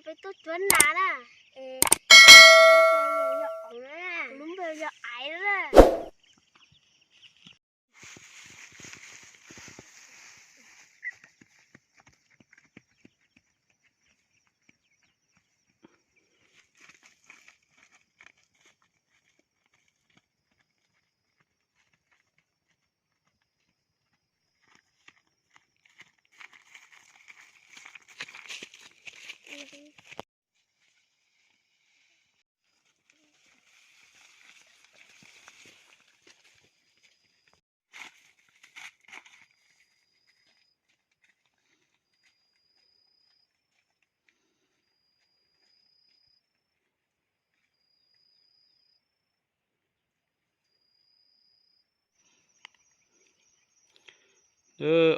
peb tuaj cuab nas na. Lub npe yog Aiv na.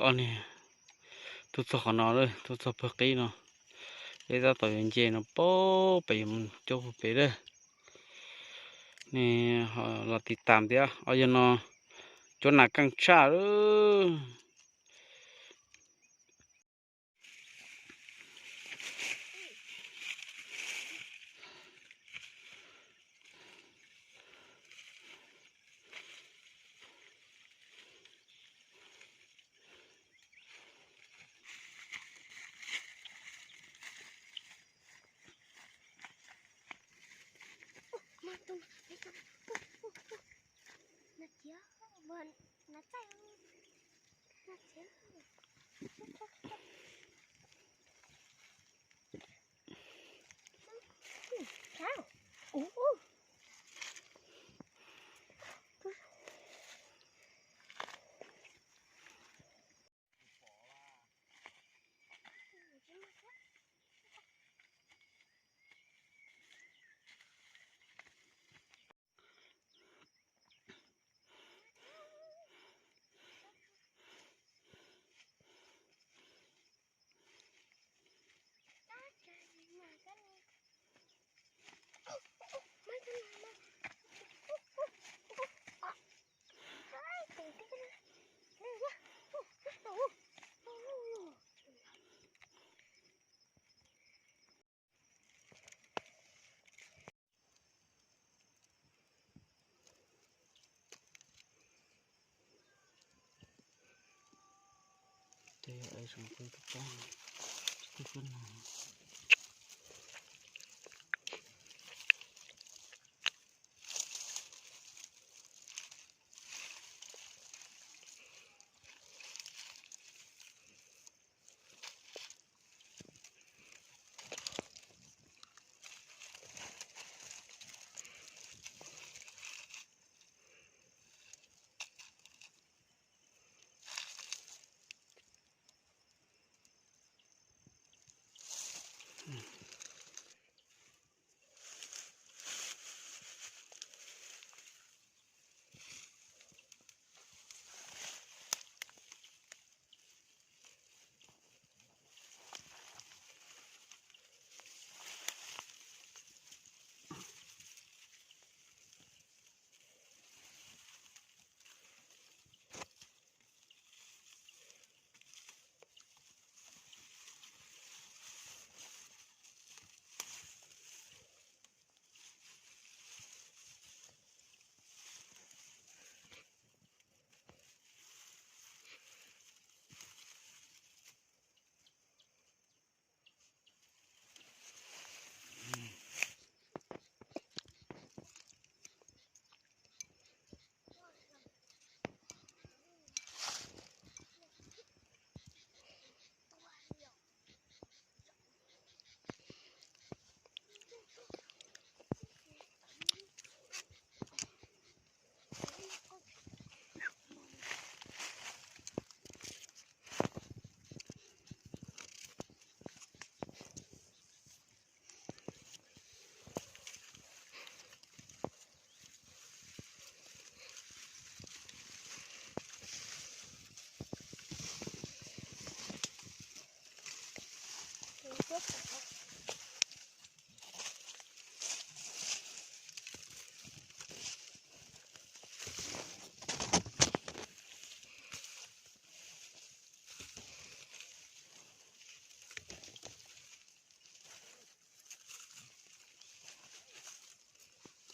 Ob niag tuaj txog qhov no, tuaj txog pawg qib no, peb tab tom yuav nce no pab pem yuav mus cuab pem lawm. Nej los tiv tam thiab, o yog no cuab nas keej tshaj lawm.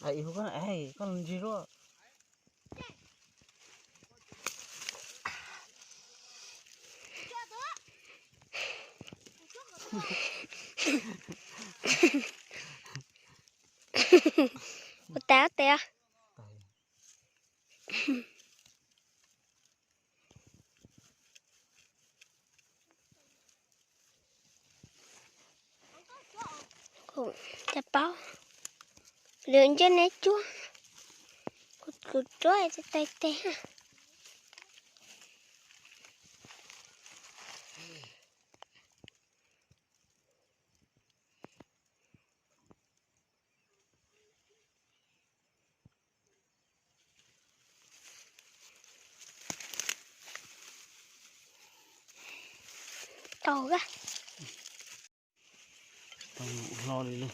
Ais hu koj, koj ntsig luaj. Ua tas ua tes. Cas paub lwm ntsej neb cuab, kuv cuab tais tes. Tau a. Tau hlo li lauj.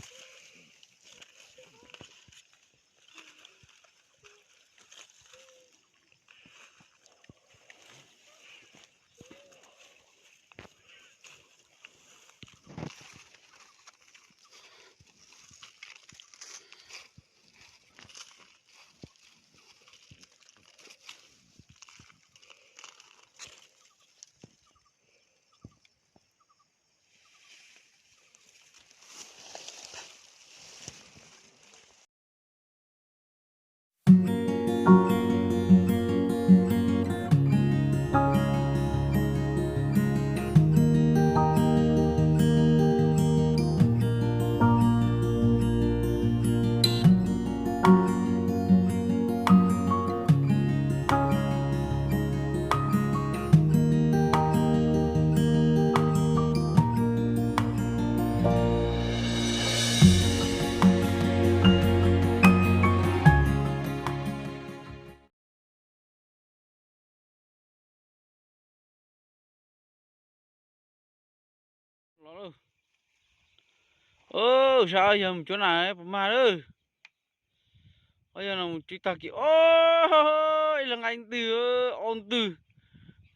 Los lawm. Sab yog mus cuab nas puas mag lawm. Ob yog no mus tsis tag kis, ib leeg nqa ib ntwg, ob ntwg.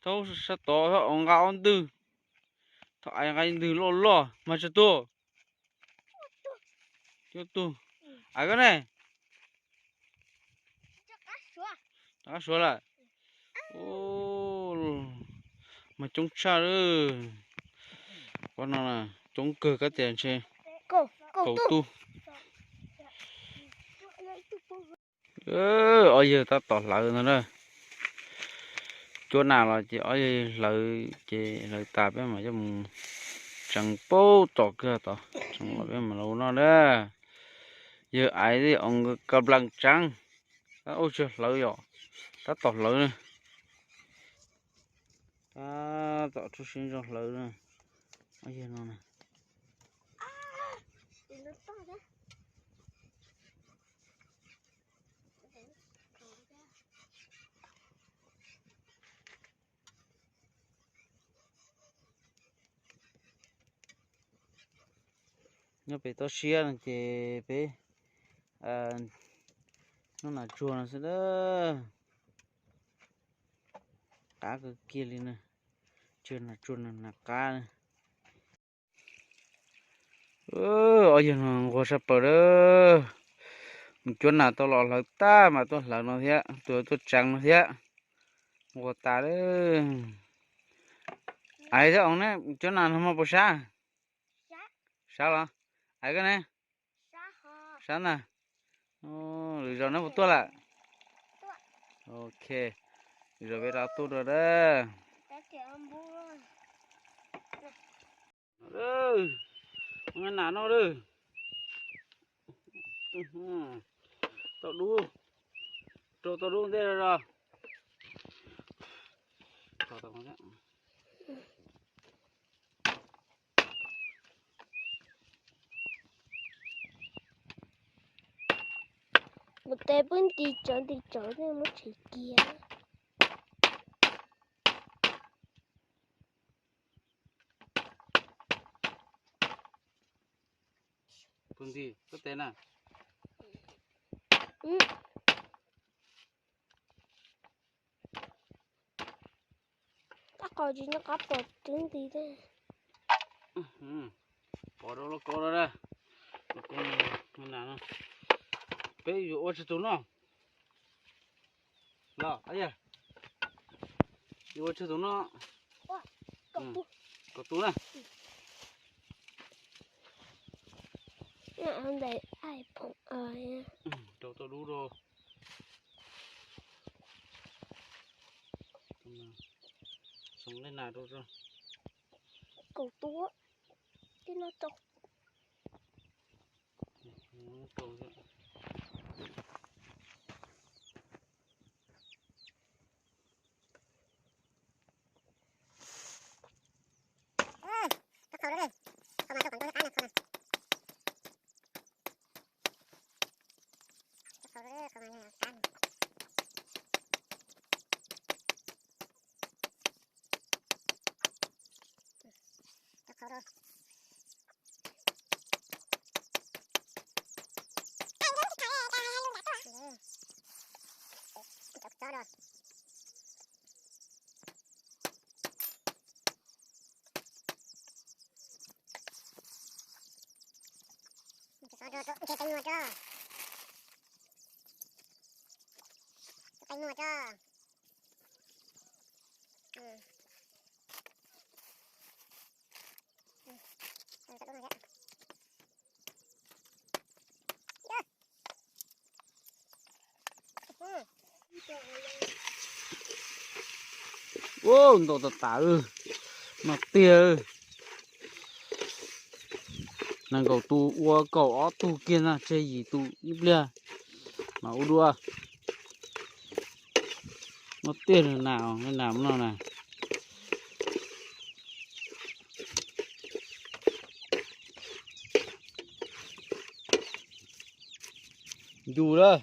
Thaum sab tod nqa ob ntwg, thaum ais nqa ib ntwg loj loj mag tsawg tuaj. Cuaj tug. Ais koj ne? Rov qab suav lawm. Mas coob tshaj lawm. Pob no coob kawg, kab tias ntshe kaum tug. Ob yawg tab tom hlawv ntag na. Cuab nas los ces ob yawg hlawv ces hlawv tas peb mam coj mus tseev pem tod kawg tod, tseev los peb mam los ua noj na. Yawg Aiv thiab Oov nkawd ka nplas tseev. Tab ua tsis hlawv yom, tab tom hlawv na. Tab tom rub siab ntso hlawv na. Ob yawg no na. Nyob pem toj siab no ces peb noj nas tsuag no xwb na. Qab kawg kiag li na. Tsuag nas tsuag nas qab na. Ob yawg no nquag sab plaws lawm. Mus cuab nas tau los hlawv tag mas tuaj hlawv no thiab, tuaj tseev no thiab. Nquag tas lawm. Ais thiab Oov ne, cuab nas no mas puas sab? Sab los? Ais koj ne? Sab ntag. Lwm zaus neb puas tuaj lawm? Ok, lwm zaus peb rov tuaj dua na. Nas no lawm. Tau dub, rau tau dub ntej los. Mus tes pub nti tsawv nti tsawv thiaj muab tsis kiag. Tus nti, koj tes na. Tab qau tsis nyob qab pom twb nti thiab. Pom rau lauj kaub no na. Lauj kaub no, nas no. Peb yuav ua tsawg tus no? Los, yuav ua tsawg tus no? Kaum tus na. Rau tau dub rau. Xoo lej nas rau. Kaum tus. Tib no rau. Nce peev muag tso. Peev muag tso. Ua ntau tas tas, no tiag. Nees nkaum tus ua kaum ob tug kiag no tseg yim tus ib pliag mas ua dua. No tiag na, na no na. Ncu lawm.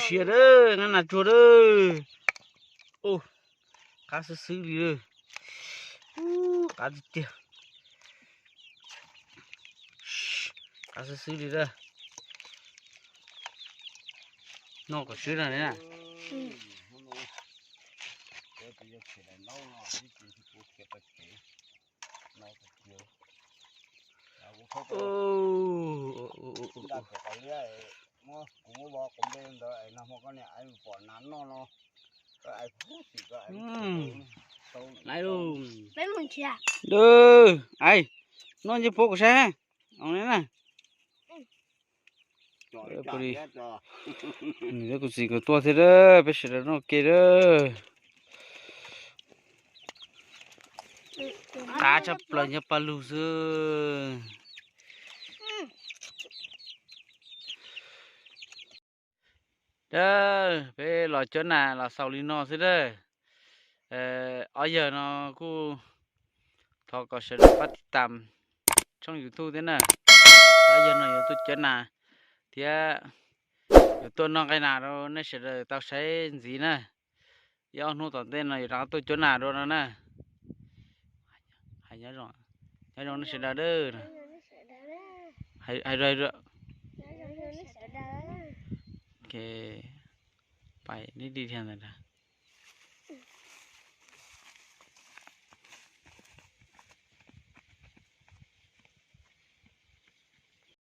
Siav lawm, nab nas tsuag lawm. Qab xwb xwb li lawm. Qab tiag tiag. Qab xwb xwb li lawm. Noj kom swb na. Laiv, ai, noj ncej puab kuv saib. Nws kuv txiv kuv tuaj thiab, peb sawv daws noj ke lawm. Qab tshaj plaws nyob paj lug xwb. Peb los cuab nas los xaus li no xwb dawb. Ob yawg no kuj thov kom sawv daws pab tiv tam tshooj YouTube thiab na. Ob yawg no yuav tuaj cuab nas thiab yuav tuaj noj nqaij nas rau nej sawv daws tau saib ntxiv na. Ib ob hnub tom ntej no yuav rov qab tuaj cuab nas dua no na. Hais nyob zoo, nyob zoo nej sawv daws dawb. Hais, hais rau, hais rau. Pais li li thiab ntawd.